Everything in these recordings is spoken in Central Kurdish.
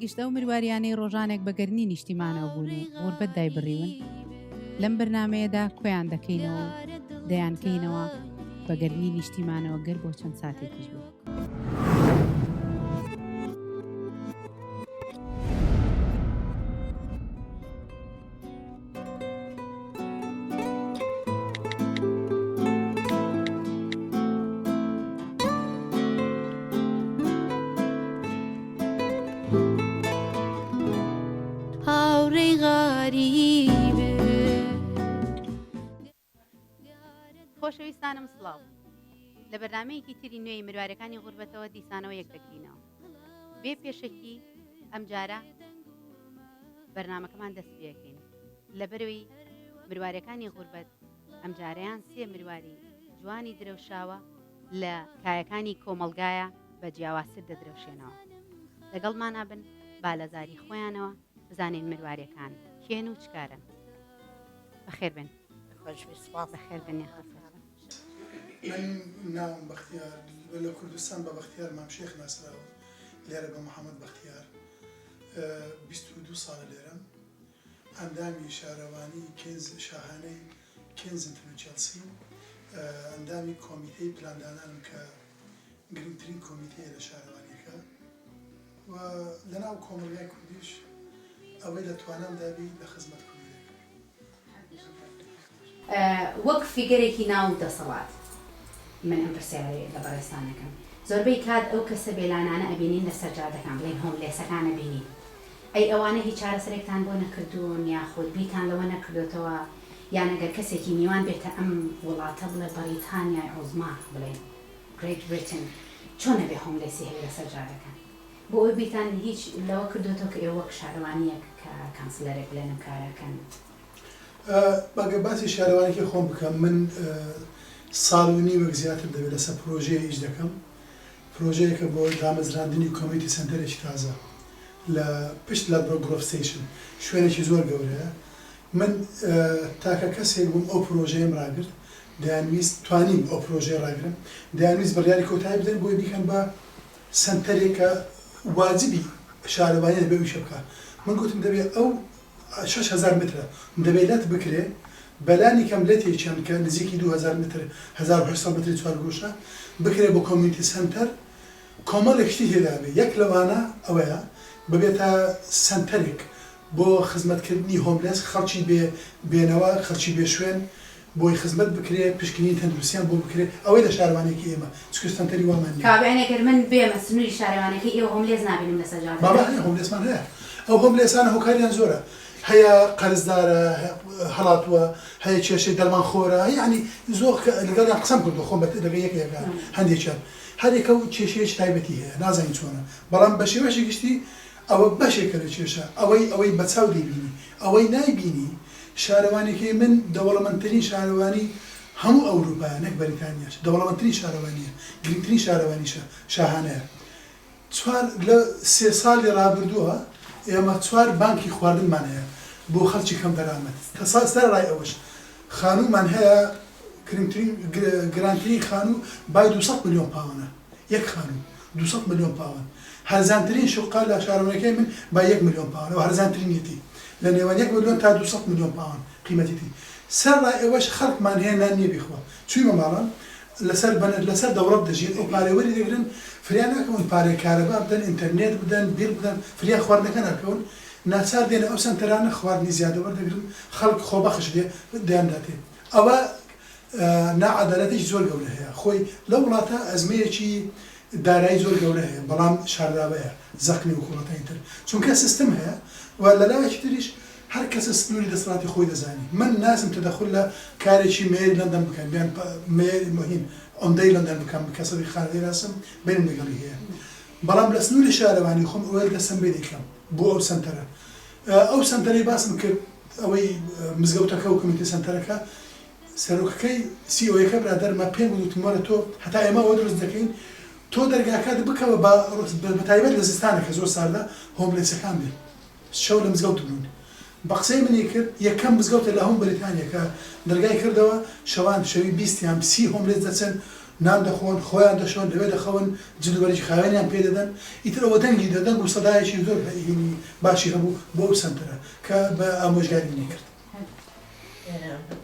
گشت ئەو مرواریانەی ڕۆژانێک بە گەرمی نیشتیمانەوە بوون و غوربەت دایبڕیون، لەم بەرنامەیەدا کۆیان دەکەینەوە و دەیانکەینەوە بە گەرمی نیشتیمانەوە گەر بۆ چەند ساتێکیش بێت. خۆشەویستانم سڵاو لە بەرنمەیەکی تری نوێی مروارەکانی غوربەتەوە دیسانەوە یەک دەگرینەوە بێ پێشەکی ئەمجارە بەرنمەکەمان دەست پێەکەین لەبەرەوەی مروارەکانی غوربەت ئەمجارەیان سێ مرواری جوانی درەوشاوە لە کایەکانی کۆمەڵگایە بە جیاوازتر دەدرەوشێنەوە. لەگەڵمانا بن با لە زاری خۆیانەوە بزانین مروارەکان کێن و چ کارەن. بەخێر بێن. خۆشبی سپاس. بەخێر بێن یاخوا سەرچاو. من ناوم بەختیار لە کوردستان بە بەختیار مام شێخ ناسراوم لێرە بە محەمەد بەختیار 22 ساڵە لێرەم ئەندامی شارەوانی کێنز شاهانەی کێنزنتن و چێڵسی و ئەندامی کۆمیتەی پلاندانانم کە گرنگترین کۆمیتەیە لە شارەوانیەکە و لەناو کۆمەڵگای کوردیش ئەوەی لە توانامدا بی لە خزمەت کوردی دەکەم. وەک figure ێکی ناو دەسەڵات من ئەم پرسیارەی لە بەڕێزتان ئەکەم زۆربەی کات ئەو کەسە بێلانانە ئەبینین لەسەر جادەکان بڵێین homeless ەکان ئەبینین ئەی ئەوانە هیچ چارەسەرێکتان بۆ نەکردوون یاخود بیرتان لەوە نەکردۆتەوە یان ئەگەر کەسێکی میوان بێتە ئەم وڵاتە بڵێ بەڕیتانیای عوزما بڵێین Great Britain چۆن ئەبێ homeless ی هەبێ لەسەر جادەکان بۆ ئەوەی بیرتان هیچ لەوە کردۆتەوە کە ئێوە وەک شارەوانیەک کە councillor ێک بڵێن ئەم کارە کەن؟ ئەگەر باسی شارەوانیەکەی خۆم بکەم من ساڵ و نیوێک زیاتر دەبێت لەسەر پرۆژەیە ئیش دەکەم پرۆژەیەکە بۆ دامەزراندنی community center ێکی تازە لە پشت Ladbroke Grove Station، شوێنێکی زۆر گەورەیە، من تاکە کەسێک بووم ئەو پرۆژەیەم ڕاگرت، دەیانویست، توانیم ئەو پرۆژەیە ڕاگرم، دەیانویست بڕیاری کۆتایی بدەن بۆی بیکەن بە سەنتەرێک کە واجبی شارەوانیە دەبێ ئەو ئیشە بکا، من گوتم دەبێ ئەو 6000 مترە دەبێ لەت بکرێ، بەلانی کەم لەتێکیان کە نزیکی 2000 متر، 1800 متری چوارگۆشە، بکرێ بە community center، کۆمەڵێک شتی تێدا بێ، یەک لەوانە ئەوەیە ببێتە سەنتەرێک بۆ خزمەتکردنی homeless، خەڵکی بێ بێنەوا، خەڵکی بێ شوێن، بۆی خزمەت بکرێ، پشکنینی تەندروستیان بۆ بکرێ، ئەوەی لە شارەوانیەکەی ئێمە، چونکە سەنتەری وامان نییە. کاوە یانی ئەگەر من بێمە سنووری شارەوانیەکەی ئێوە homeless نابینم لەسەر جادەکە؟ بابە هەیە homeless مان هەیە، ئەو homeless انە هۆکاریان زۆرە، هەیە قەرزدارە، هەڵاتووە، هەیە کێشەی دەرمان خۆرە، هەیە یانی زۆر لەگەڵیان قسەم کردووە خۆم لەگەڵ یەکە یەکە هەندێکیان. هەریەکە و کێشەیەکی تایبەتی هەیە نازانین چۆنە بەڵام بە شێوەیەکی گشتی ئەوە بەشێکە لە کێشە ئەوەی ئەوەی بە چاو دەیبینی ئەوەی نایبینی شارەوانیەکەی من دەوڵەمەندترین شارەوانی هەموو ئەوروپایە نەک بەریتانیاش دەوڵەمەندترین شارەوانیە گرنگترین شارەوانیشە شاهانەیە چوار لە سێ ساڵی ڕابردووە ئێمە چوار بانکی خواردنمان هەیە بۆ خەڵکی کەم دەرامەت سەرەڕای ئەوەش خانوومان هەیە گرنگترین گرانترین خانوو بای 200 ملیۆن پاوەنە یەک خانوو 200 ملیۆن پاوەن هەرزانترین شوقە لە شارۆنەکەی من بای یەک ملیۆن پاوەنە و هەرزانترینیەتی لە نێوان یەک ملیۆن تا 200 ملیۆن پاوەن قیمەتیتی سەرەڕای ئەوەش خەڵکمان هەیە نان نییە بیخوا چوویمە ماڵان لەسەر بەنەر لەسەر دەوڵەت دەژین ئەو پارەی وەری دەگرن فریا ناکەون پارەی کارەبا بدەن ئینتەرنێت بدەن bill بدەن فریا خواردنەکە ناکەون ناچار دێنە ئەو سەنتەرانە خواردنی زیادە وەردەگرن خەڵک خۆبەخش دێ دەیانداتێ ئەوە ناعەدالەتێکی زۆر گەورە هەیە خۆی لەو وڵاتە ئەزمەیەکی دارایی زۆر گەورە هەیە بەڵام شارراوەیە زەق نیە وەکو وڵاتانی تر چونکە سیستم هەیە و لەلایەکی تریش هەر کەسە سنوری دەسەڵاتی خۆی دەزانی من ناچم تەدەخول لە کارێکی mayor ی لەندەن بکەم یان mayor مهیم عومدەی لەندەن بکەم کە سەدیق خان دەیناسم بەینم لەگەڵی هەیە بەڵام لە سنوری شارەوانی خۆم ئەوەی دەستم بێ دەیکەم بۆ ئەو سەنتەرە ئەو سەنتەرەی باسم کرد ئەوەی مزگەوتەکە و community center ەکە سەرۆکەکەی CEO یەکە برادەرمە پێم گوت وتم وەرە تۆ هەتا ئێمە ئەوە دروست دەکەین تۆ دەرگاکەت بکەوە بە بەتایبەت لە زستانە کە زۆر ساردە homeless ەکان بێن شەو لە مزگەوت بوون بە قسەی منی کرد یەکەم مزگەوتە لە هەموو بەریتانیا کە دەرگای کردەوە شەوان شەوی 20 یان 30 homeless دەچن. نان دەخۆن، خۆیان دەشۆن، لەوێ دەخەون، جل و بەرگی خاوێنیان پێ دەدەن، ئیتر ئەوە دەنگی دە دەنگ و سەدایەکی زۆر هینی باشی هەبوو بۆ ئەو سەنتەرە کە بە ئامۆژگاری منی کرد.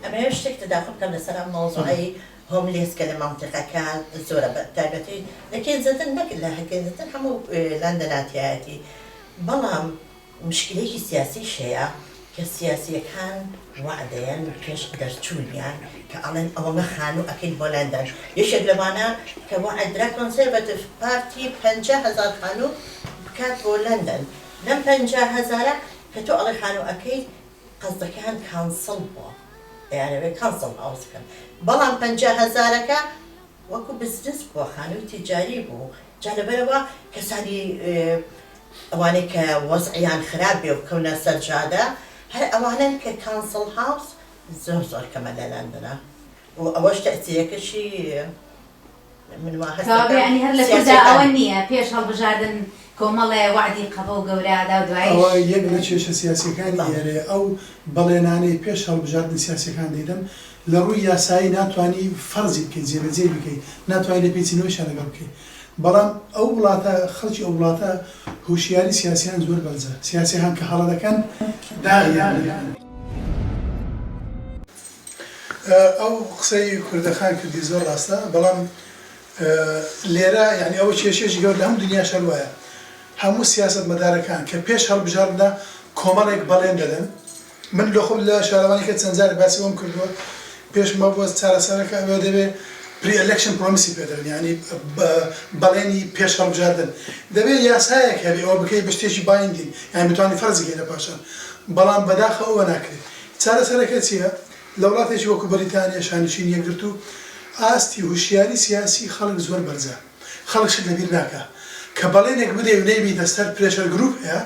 ئەمەوێ شتێک تەداخول بکەم لەسەر ئەم مەوزوعەی homeless کە لە مەنتیقەکە زۆرە بە تایبەتی لە کێنزنتن نەک لە کێنزنتن هەموو لەندەنا تیایەتی بەڵام مشکلەیەکی سیاسیش هەیە کە سیاسیەکان وەعدەیەن پێش دەرچوونیان کە ئەڵێن ئەوەنە خانوو ئەکەین بۆ لەندەن یەکێک لەوانە کە وەعد درا Conservative Party 50,000 خانوو بکات بۆ لەندەن لەم 50 هەزارە کە تۆ ئەڵێ خانوو ئەکەیت قەزدەکەیان council بووە ئەیانەوێ council house بکەن بەڵام 50 هەزارەکە وەکو بزنس بووە خانووی تیجاری بوو جا لەبەرئەوە کەسانی ئەوانەی کە وەزعیان خراپ بێ و بکەونە سەر جادە هەر ئەوانەن کە council house زۆر زۆر کەمە لە لەندەنا و ئەوەش تەئسیرەکەشی من وا هەست کەوابێ دەکەم یانی هەر لە کوردا سیاسیەکان. ئەوە نییە پێش هەڵبژاردن کۆمەڵێ وەعدی قەبە و گەورە ئەدا و دوایش. ئەوە یەک لە کێشە سیاسیەکانی بەڵێ. ئێرەیە ئەو بەڵێنانەی پێش هەڵبژاردنی سیاسیەکان دەیدەن لە ڕووی یاسایی ناتوانی فەرزی بکەی جێبەجێی بکەی ناتوانی لێپێچینەوەیشیان لەگەڵ بکەی بەڵام ئەو وڵاتە خەڵکی ئەو وڵاتە هوشیاری سیاسیان زۆر بەرزە سیاسیەکان کە هەڵە دەکەن داغیان دەکەن. ئەو قسەی کوردەخان کردی زۆر ڕاستە بەڵام لێرە یانی ئەوە کێشەیەکی گەورە لە هەموو دنیاش هەر وایە هەموو سیاسەتمەدارەکان کە پێش هەڵبژاردنە کۆمەڵێک بەڵێن دەدەن من لە خۆم لە شارەوانی کە چەند جارێک باسی ئەوەم کردووە پێشمە بۆ چارەسەرەکە ئەوێ دەبێ pre election promise ی پێ دەڵێن یانی بەڵێنی پێش هەڵبژاردن دەبێ یاسایەک هەبێ ئەوە بکەی بە شتێکی binding یانی بتوانی فەرزی کەی لە پاشان بەڵام بەداخەوە ئەوە ناکرێت چارەسەرەکە چییە؟ لە وڵاتێکی وەکو بەریتانیا، شانشینی یەکگرتوو، ئاستی هوشیاری سیاسی خەڵک زۆر بەرزە، خەڵک شت لەبیر ناکا. کە بەڵێنێک بدەی و نەیبیتە سەر pressure group هەیە،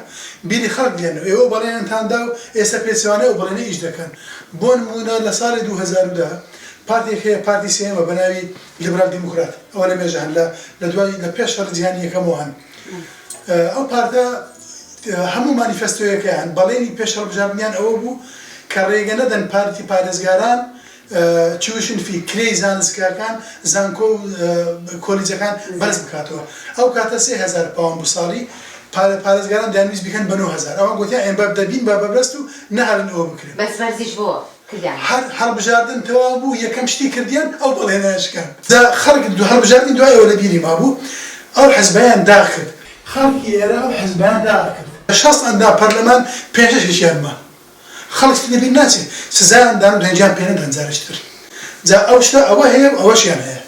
بیری خەڵک دێنەوە، ئێوە ئەو بەڵێنەتان دا و ئێستا پێچەوانەی ئەو بەڵێنە ئیش دەکەن. بۆ نموونە لە ساڵی 2010 پارتێک هەیە پارتی سێیەمە بە ناوی لیبرال دیموکرات، ئەوە لە مێژە هەن، لە لە دوای لە پێش شەڕی جیهانی یەکەمەوە هەن. ئەو پارتە هەموو مانیفەستۆیەکەیان، بەڵێنی پێش هەڵبژاردنیان ئەوە بوو کە ڕێگە نەدەن پارتی پارێزگاران tuition fee، کرێی زانستگاکان، زانکۆ و کۆلیجەکان بەرز بکاتەوە. ئەو کاتە 3000 پاوەند بوو ساڵی، پارێزگاران دەیانویست بیکەن بە 9000. ئەوان گوتیان ئێمە دەبین بە بەربەست و نەهێڵین ئەوە بکرێ. بەس بەرزیش بۆ کردیان. هەر هەڵبژاردن تەواو بوو یەکەم شتی کردیان ئەو بەڵێنەیان شکاند. جا خەڵک هەڵبژاردنی دوای ئەوە لە بیری مابوو ئەو حزبەیان داغ کرد. خەڵکی ئێرە ئەو حزبەیان داغ کرد. لە 60 ئەندام پەرلەمان پێنج شەشێکیان ما. خەڵک شتی لەبیر ناچێ. سزایان دان و دەنگیان پێ نەدان جارێکی تر. جا ئەو شتە ئەوە هەیە و ئەوەشیان هەیە.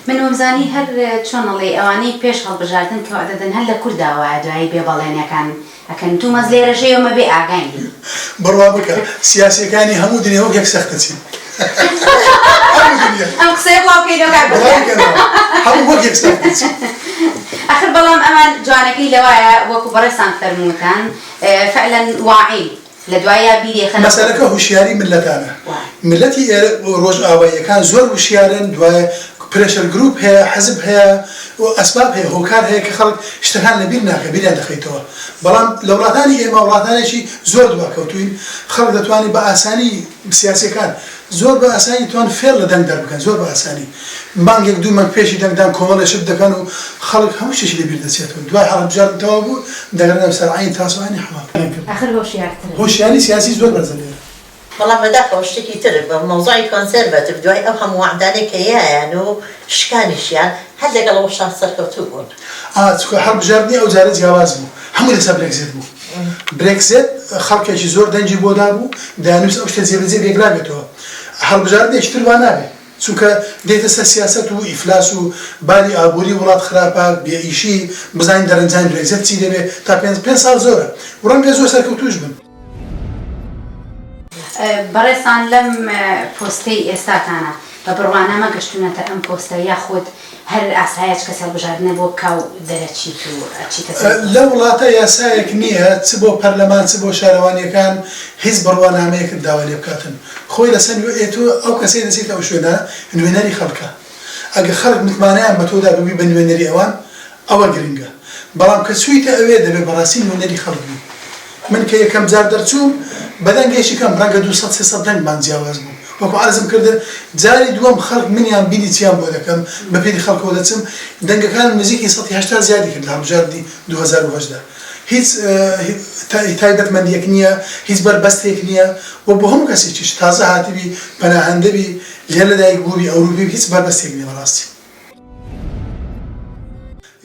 من وەمزانی هەر چۆن ئەڵێی ئەوانەی پێش هەڵبژاردن کە وەعدە دەن هەر لە کوردا وایە دوایی بێ بەڵێنەکان ئەکەن تومەز لێرەش ئێمە بێ ئاگاین لێی. بڕوا بکە سیاسیەکانی هەموو دنیا وەک یەک سەختە چین هەموو دنیا. ئەم قسەیە بڵاو کەینەوە کاک بڕوا بکەنەوە هەموو وەک یەک سەختە چین. ئەخر بەڵام ئەمان جوانەکەی لەوایە وەکو بەڕێزتان فەرمووتان فعلا واعین لە دواییا بیری ئەخەنەوە. مەسەلەکە هوشیاری میللەتانە. وایە. میللەتی ئێرە ڕۆژئاواییەکان زۆر وشیارن دوایە pressure group هەیە حزب هەیە و ئەسباب هەیە هۆکار هەیە کە خەڵک شتەکان لە بیر ناکە بیریان دەخەیتەوە بەڵام لە وڵاتانی ئێمە وڵاتانێکی زۆر دواکەوتوین خەڵک دەتوانێت بە ئاسانی سیاسیەکان زۆر بە ئاسانی توان فێڵ لە دەنگ دەربکەن زۆر بە ئاسانی مانگێک دوو مانگ پێشی دەنگدان کۆمەڵێ شت دەکەن و خەڵک هەموو شتێکی لە بیر دەچێتەوە دوای هەڵبژاردن تەواو بوو دەگەڕێنەوە سەر عەین تاس و عەینی حەمام. ئاخر هۆشیارترن. هۆشیاری سیاسی زۆر بەرزە لێرە. بەڵام بەداخەوە شتێکی تر بە مەوزوعی Conservative دوای ئەو هەموو وەعدانەی کە یایان و شکانیشیان هەر لەگەڵ ئەوەشا سەرکەوتوو بوون. ئا چونکە هەڵبژاردنی ئەو جارە جیاواز بوو هەمووی لەسەر برێکزێت بوو برێکزێت خەڵکێکی زۆر دەنگی بۆ دابوو دەیانویست ئەو شتە جێبەجێ بێ یەکلا بێتەوە هەڵبژاردنێکی تر وا نابێ چونکە دێتە سەر سیاسەت و ئیفلاس و باری ئابووری وڵات خراپە بێ ئیشی بزانین دەرەنجامی برێکزێت چی دەبێ تا پێنج پێنج ساڵ زۆرە و ڕەنگە زۆر سەرکەوتووش بن. بەڕێزتان لەم پۆستەی ئێستاتانا بە بڕوانامە گەشتونەتە ئەم پۆستە یاخود هەر ئاسایە چ کەس هەڵبژاردنە بۆ بکا و دەرەچیت و ئەچیتە سەر پۆست؟ لەو وڵاتە یاسایەک نییە چ بۆ پەرلەمان چ بۆ شارەوانییەکان هیچ بڕوانامەیەکت داوا لێ بکاتن خۆی لەسەر ئێ تۆ ئەو کەسەی دەچیتە ئەو شوێنە نوێنەری خەڵکە ئەگەر خەڵک متمانەیان بە تۆدا ببی بە نوێنەری ئەوان ئەوە گرنگە بەڵام کە چوویتە ئەوێ دەبێ بەڕاستی نوێنەری خەڵک بی من کە یەکەم جار دەرچووم بە دەنگێکی کەم ڕەنگە 200 300 دەنگمان جیاواز بوو. وەکو عەرزم کردن جاری دووەم خەڵک منیان بینی چیان بۆ دەکەم بە پیری خەڵکەوە دەچم دەنگەکانم نزیکی سەتی 80 زیادی کرد لە هەڵبژاردنی 2018 هیچ تایبەتمەندیەک نییە هیچ بەربەستێک نییە و بۆ هەموو کەسێکیش تازە هاتبی پەناهەندەبی لێرە لەدایک بووبی ئەوروپی هیچ بەربەستێک نییە بەڕاستی.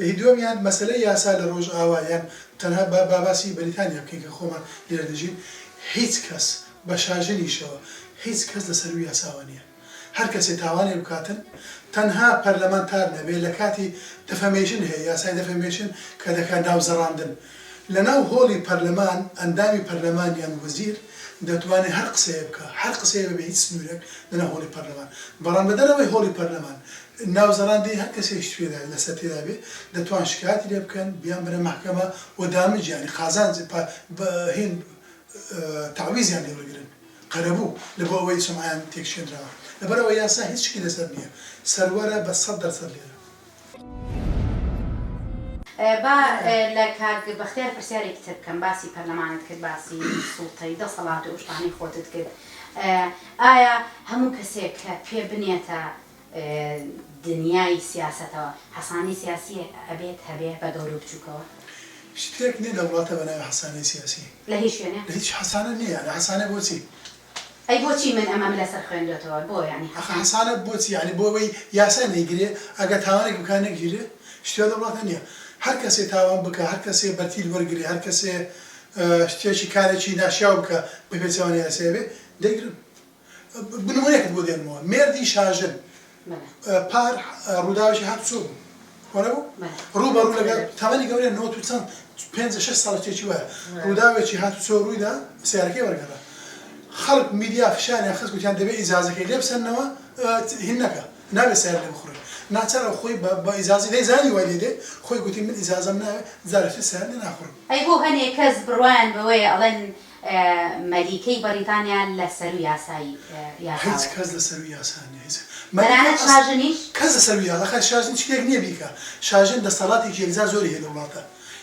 هی دووەمیان مەسەلەی یاسا لە ڕۆژئاوا یان تەنها با با باسی بەریتانیا بکەین کە خۆمان لێرە دەژین هیچ کەس بە شاژنیشەوە هیچ کەس لە سەرووی یاساوە نییە هەر کەسێ تاوانێ بکاتن تەنها پەرلەمانتار نەبێ لە کاتی defamation هەیە یاسای defamation کە دەکا ناوزەڕاندن لە ناو هۆڵی پەرلەمان ئەندامی پەرلەمان یان وەزیر دەتوانێ هەر قسەیە بکا هەر قسەیە بەبێ هیچ سنوورێک لە ناو هۆڵی پەرلەمان بەڵام لە دەرەوەی هۆڵی پەرلەمان ناوزەڕاندنی هەر کەسێکیش تێدا لەسەر تێدا بێ دەتوان شکایەتی لێ بکەن بیانبەنە مەحکەمە و damage یانی قازانج پا هین تەعویزیان لێ وەرگرن قەرەبوو لە بۆ ئەوەی سومعەیان تێکشێنراوە لەبەرئەوە یاسا هیچ شکی لەسەر نییە سەروەرە بە 100% لێرە. با لە کاک بەختیار پرسیارێکی تر بکەم، باسی پەرلەمانت کرد، باسی سوڵتەی دەسەڵات و ئەو شتانەی خۆتت کرد، ئایا هەموو کەسێک کە پێ بنێتە دنیای سیاسەتەوە حەسانەی سیاسی ئەبێت هەبێ بە گەورە و بچووکەوە؟ شتێک نیە لە وڵاتە بە ناوی حەسانەی سیاسی. لە هیچ شوێنێ؟ لە هیچ حەسانە نیە یانی حەسانە بۆچی؟ ئەی بۆچی من ئەمەم لەسەر خوێندۆتەوە بۆ یانی ئەخ حەسانە بۆچی یانی بۆ ئەوەی یاسا نەیگرێ ئەگەر تاوانێک بکا نەگیرێ شتی وا لە وڵاتە نیە هەر کەسێ تاوان بکا هەر کەسێ بەرتیل وەرگرێ هەر کەسێ شتێکی کارێکی ناشیاو بکا بە پێچەوانەی یاسای بێ دەیگرن نمونەیەکت بۆ دێنمەوە مێردی شاژن پار ڕووداوێکی هاتوچۆ بوو وانەبوو ڕوو بە ڕوو لەگەڵ تەمەنی گەورەیە نۆت و چەند پێنج شەش ساڵ شتێکی وایە ڕووداوێکی هاتوچۆ ڕوویدا سیارەکەی وەرگەڕا خەڵک میدیا فشاریان خست گوتیان دەبێ ئیجازەکەی لێ بسەننەوە هین نەکا نابێ سیارە لێ بخوڕێ ناچار ئەو خۆی بە ئیجازەی دەیزانی وای لێ دێ خۆی گوتی من ئیجازەم ناوێ جارێکی تر سیارە لێ ناخوڕم. ئەی بۆ هەنێ کەس بڕوایان بەوەیە ئەڵێن مەلیکەی بەڕیتانیا لە سەروو یاسای هیچ یاساوەیە. کەس لە سەرووی یاسا نیە هیچ مەلیکە تەنانەت ئەس شاژنیش؟ کەس لە سەرووی یاسا ئەخە شاژن شتێک نیە بیکا شاژن دەستەڵاتێکی یەکجار زۆری هەیە لە وڵاتە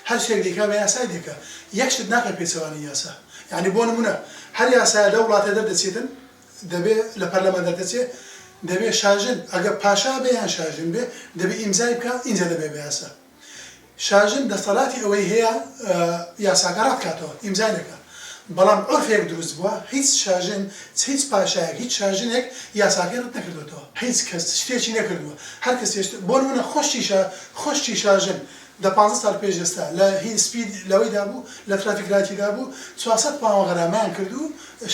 هەر شتێک دەیکا بە یاسای دەیکا یەک شت ناکا پێچەوانەی یاسا یانی بۆ نمونە هەر یاسایە لەو وڵاتە دەردەچێتن دەبێ لە پەرلەمان دەردەچێ دەبێ شاژن ئەگەر پاشا بێ یان شاژن بێ دەبێ ئیمزای بکا ئینجا دەبێ بە یاسا شاژن دەسەڵاتی ئەوەی هەیە یاساکە ڕەت کاتەوە، ئیمزای نەکا. بەڵام عورفێک دروست بووە، هیچ شاژن، هیچ پاشایەک، هیچ شاژنێک یاساکەی ڕەت نەکردۆتەوە. هیچ کەس شتێکی نەکردووە. هەر کەسێ شت، بۆ نموونە خوشکی شا، خوشکی شاژن دە پانزە ساڵ پێش ئێستا لە هی speed لەوەیدا بوو، لە traffic light یدا بوو، 400 پاوەن غەرامەیان کرد و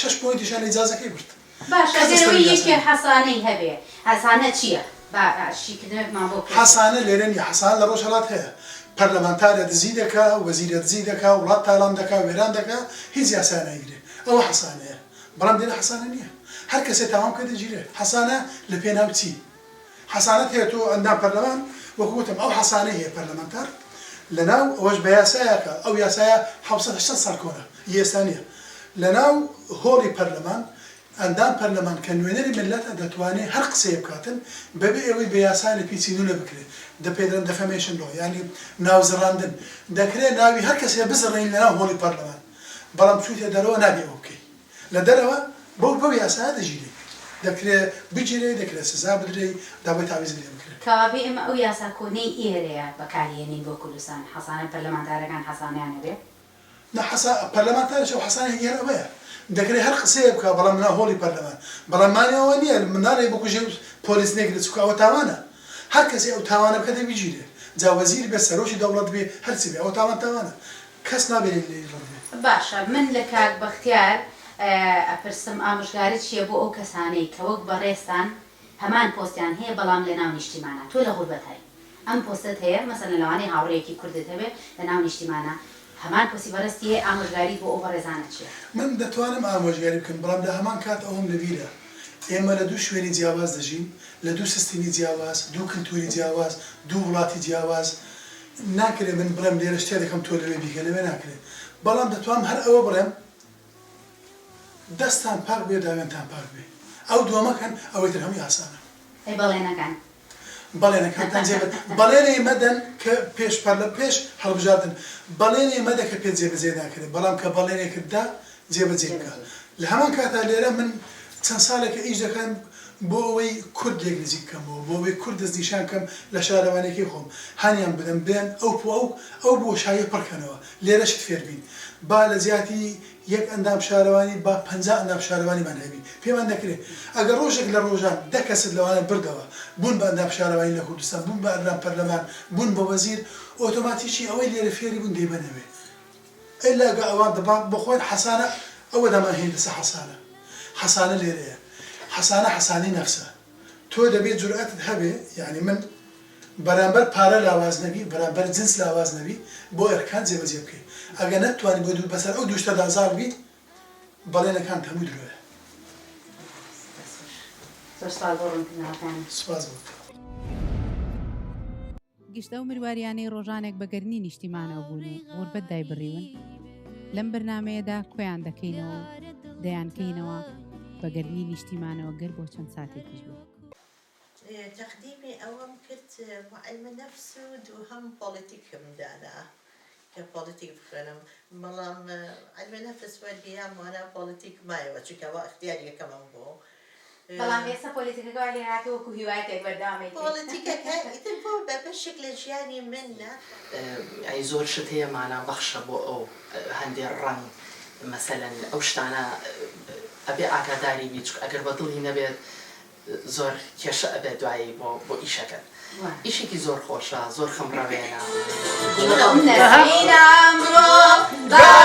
شەش point یشیان لە ئیجازەکەی برد. باشە کەس گەر لەسەر ئەوەی یاسا یەکێ نیە. حەسانەی هەبێ حەسانە چیە با شیکردنەوەیەکمان بۆ بکەی. حەسانە لێرە نیە حەسانە لە ڕۆژهەڵات هەیە پەرلەمانتارە دزی دەکا وەزیرە دزی دەکا وڵات تاڵان دەکا وێران دەکا هیچ یاسا نایگرێ ئەوە حەسانەیە بەڵام لێرە حەسانە نیە هەر کەسێ تاوان بکە دەگیرێ حەسانە لە پێناو چی حەسانەت هەیە تۆ ئەندام پەرلەمان وەکو وتم ئەو حەسانەی هەیە پەرلەمانتار لەناو ئەوەش بە یاسایەکە ئەو یاسایە 700 800 ساڵ کۆنە ی ئێستا نیە لەناو هۆڵی پەرلەمان ئەندام پەرلەمان کە نوێنەری میللەتە دەتوانێ هەر قسەیە بکاتن بەبێ ئەوەی بە یاسا لەپیچی نولە بکرێ دە پێ دەڵێن defamation law یانی ناوزڕاندن دەکرێ ناوی هەر کەسێ بزڕێنی لەناو هۆڵی پەرلەمان بەڵام چویتە دەرەوە نابێ ئەوە بکەی لە دەرەوە بەو بەو یاسایە دەگیرێی دەکرێ بگیرێی دەکرێ سزا بدرێی داوای تەعویزت لێ بکرێ. کەوابێ ئێمە ئەو یاسا کۆنەی ئێرەیە بەکاری هێنین بۆ کوردستان حەسانە پەرلەمانتارەکان حەسانەیان هەبێ؟ نا حەسا پەرلەمانتاریش ئەو حەسانە هی هەر ئەوەیە دەکرێ هەر قسەیە بکا بەڵام لەناو هۆڵی پەرلەمان بەڵام مانای ئەوە نیە مناڵێک بکوژێ و پۆلیس نەیگرێ چونکە ئەوە تاوانە هەر کەسێ ئەو تاوانە بکا دەبێ بگیرێ جا وەزیر بێ سەرۆکی دەوڵەت بێ هەرچی بێ ئەوە تاوان تاوانە کەس نابێ لێی ڕەت بێ. باشە من لە کاک بەختیار ئەپرسم ئامۆژگاریت چیە بۆ ئەو کەسانەی کە وەک بەڕێزتان هەمان پۆستیان هەیە بەڵام لە ناو نیشتیمانا تۆ لە غوربەتای ئەم پۆستەت هەیە مەسەلەن لەوانەیە هاوڕێیەکی کوردت هەبێ لە ناو نیشتیمانا هەمان پۆستی بەڕێزتی هەیە ئامۆژگاریت بۆ ئەو بەڕێزانە چیە؟ من دەتوانم ئامۆژگاری بکەم بەڵام لە هەمان کات ئەوەم لە بیرە ئێمە لە دوو شوێنی جیاواز دەژین لە دوو سیستمی جیاواز دوو کلتوری جیاواز دوو وڵاتی جیاواز ناکرێ من بڵێم لێرە شتێ دەکەم تۆ لەوێ بیکە لەوێ ناکرێ بەڵام دەتوانم هەر ئەوە بڵێم دەستتان پاک بێ داوێنتان پاک بێ ئەو دووە مەکەن ئەوەی تر هەمووی ئاسانە. ئەی بەڵێنەکان؟ بەڵێنەکانتان جێ بەڵێنێ مەدەن کە پێش پەرلە پێش هەڵبژاردن بەڵێنێ مەدە کە پێت جێبەجێ ناکرێ بەڵام کە بەڵێنێکت دا جێبەجێی بکە لە هەمان کاتا لێرە من. چەند ساڵێکە ئیش دەکەم بۆ ئەوەی کورد لێک نزیک بکەمەوە، بۆ ئەوەی کورد دەستنیشان کەم لە شارەوانیەکەی خۆم، هانیان بدەم بێن ئەو ئەو ئەو بۆشاییە پڕ کەنەوە، لێرە شت فێر بین. با لە جیاتی یەک ئەندام شارەوانی با 50 ئەندام شارەوانیمان هەبی. پێمان دەکرێ. ئەگەر ڕۆژێک لە ڕۆژان دە کەست لەوانە بردەوە، بوون بە ئەندام شارەوانی لە کوردستان، بوون بە ئەندام پەرلەمان، بوون بە وەزیر، ئۆتۆماتیکی ئەوەی لێرە فێری بوون دەیبەنەوێ. ئیلا گە ئەوان دەبا بۆ خۆیان حەسانە ئەوە دەمان هێنیتە سەر حەسانە حەسانە لێرەیە حەسانە حەسانەی نەفسە تۆ دەبێ جورئەتت هەبێ یانی من بەرامبەر پارە لاواز نەبی بەرامبەر جنس لاواز نەبی بۆ ئەرکان جێبەجێ بکەی ئەگەر نەتتوانی بۆ دوو بەسەر ئەو دوو شتەدا زاڵ بیت بەڵێنەکانت هەمووی درۆیە. دەست خۆش. زۆر سوپاس بۆ ڕوونکردنەوەکانت. سوپاس بۆ تۆ. گشت ئەو مرواریانەی ڕۆژانێک بە گەرمی نیشتیمانەوە بوون و غوربەت دایبڕیون، لەم بەرنامەیەدا کۆیان دەکەینەوە و دەیانکەینەوە بە گەرمی نیشتیمانەوە گەر بۆ چەند ساتێکیش بێت. تەقدیمی ئەوەم کرد بۆ عیلم نەفس و دووهەم پۆڵیتیکم دانا کە پۆڵیتیک بخوێنم بەڵام عیلم نەفس وەرگیرام وانە پۆڵیتیک مایەوە چونکە ئەوە ئیختیاری یەکەمم بوو. بەڵام ئێستا پۆلیتیکەکە وای لێهاتووە وەکو هیوایەتێک بەردەوام ئەیکەی. پۆڵیتیکەکە ئیتر بووە بە بەشێک لە ژیانی من. یانی زۆر شت هەیە مانا بەخشە بۆ ئەو هەندێ ڕەنگ مەسەلەن ئەو شتانە ئەبێ ئاگاداری بی چونکە ئەگەر بە دڵی نەبێت زۆر کێشە ئەبێت دوایی بۆ بۆ ئیشەکەت ئیشێکی زۆر خۆشە زۆر خەم ڕەوێنە. نەسرین ئەمڕۆ با.